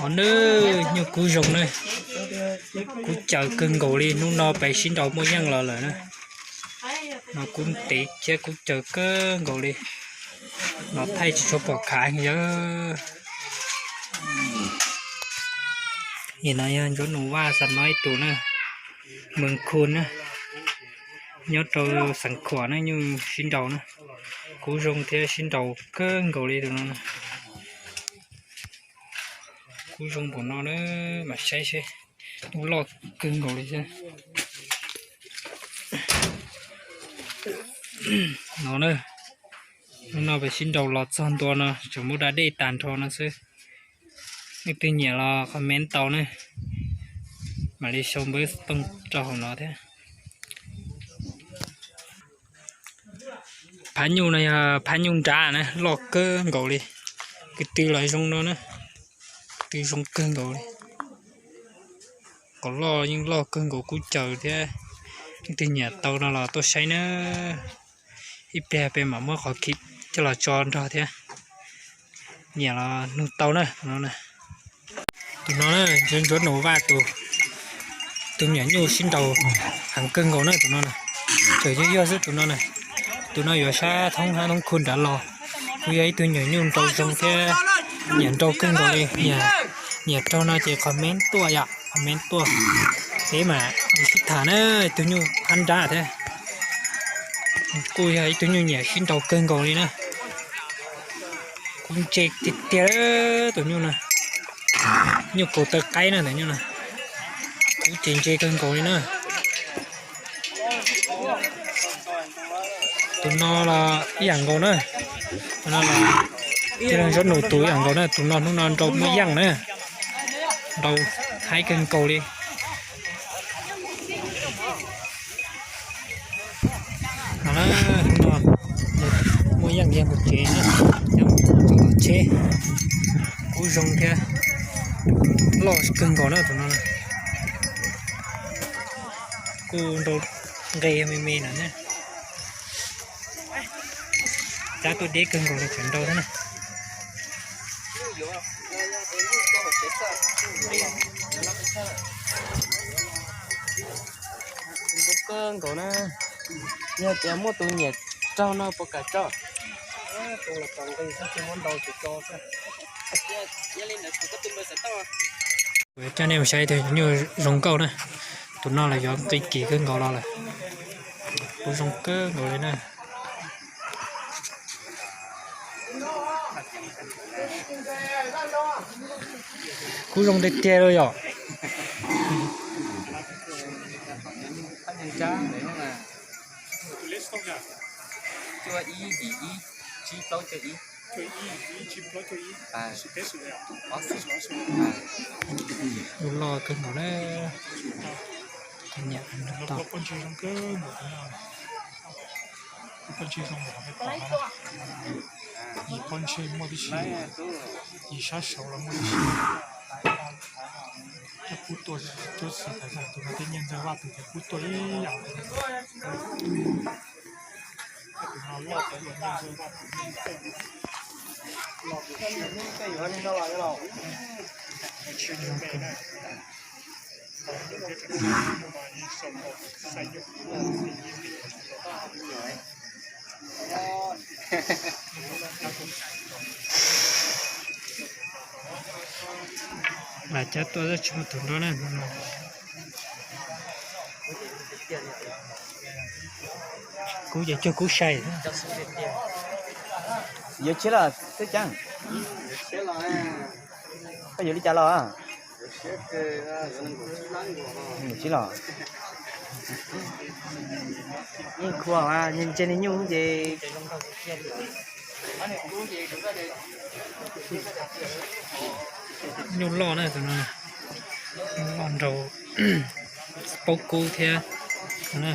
Nws nyuj kub zoo na, kub caws kawg nkaus li, hnub no peb sib nraus muaj yeej los lawm na. No kub ntev thiab kub caws kawg nkaus li, no thaij tsis tshua pom khav yawg. Nim no yog Ntsuab Nus Vaj Xas Nob ib tug na, Moos Khu na, nyob rau Xeev Khuam na, nyuj sib nraus na, kub zoo thiab sib nraus kawg nkaus li tus no na. Kub zoo npaum no na, mam saib seb, nyuj loj kawg nkaus li thiab. No na, hnub no peb sib nraus los txog ntua no tseem muaj da dej tag nrho no xwb. Leej twg nyiam los comment tau na, mam li sau npawb xov tooj rau hauv no thiab. Phab nyuj no yog phab nyuj nrab na, loj kawg nkaus li, kwv tw los zoo no na, kwv tw zoo kawg nkaus li. Qos loj yeej loj kawg nkaus kub caws thiab. Leej twg nyiam tau no los tuaj saib na, ib pliag peb mam muab qhov khiv coj los tso nrog thiab. Nyiam los nug tau na no. Tus no na, Ntsuab Nus Vaj tus, tus me nyuam nyuj sib nraus heev kawg nkaus na tus no na. Tseem yog yog xwb tus no na. Tus no yuav sab thoob hab thoob khu nrad los. Kuj yog ib tug me nyuam nyuj nraus zoo thiab, nyiam nraus kawg nkaus li. Nyiam raug no ces comment tuaj yom, comment tuaj. Peb mam li sib tham na, ib tug nyuj phab nrab thiab. Kuj yog ib tug nyuj nyiam sib nraus kawg nkaus li na. Kub ntse tiag tiag tus nyuj na. Nyuj kaus taw qaib na tus nyuj na. Kub ces ntse kawg nkaus li na. Tus no los ib yam nkaus na. Tus no los tij laug Ntsuab Nus tus ib yam nkaus na, tus no hnub no nraus muaj yeej na. Nraus haib kawg nkaus li. No na, hnub no muaj yeej yog mus tsev na, yog mus txog tom tsheb. Kub zoo thiab, loj kawg nkaus na tus no. Kuj nraus nqe me me no na. Cab tuaj deb kawg nkaus li tseem nraus thiab na. Kub nraus kawg nkaus na. Yog tias muaj tus nyiam raug no puas kam tso? Kuv coj nej mus saib tus nyuj zoo nkauj na. Tus no los yuav nqi kim kawg nkaus los lawm. Kuj zoo kawg nkaus li na. Kuj zoo tiag tiag li yom. Lub loj kawg nkaus na. Yim pob ntseg muaj tib si, yim sab saud los muaj tib si. Coj pub tuaj cuab txis tas zog, tus no thiab Nyiaj Ntxawg Vaj tus ces pub tuaj ib yam. Lam cab tuaj tsis muaj tus nrog na. Kub ces cuag kub sai. Yuav tshiab los tub caab? Koj yuav li cas los? Tsis los. Yeej khuam mas, ntsia niag nyuj ces. Nyuj loj na tus no, nyuj loj nraug, paub kub thiab no na.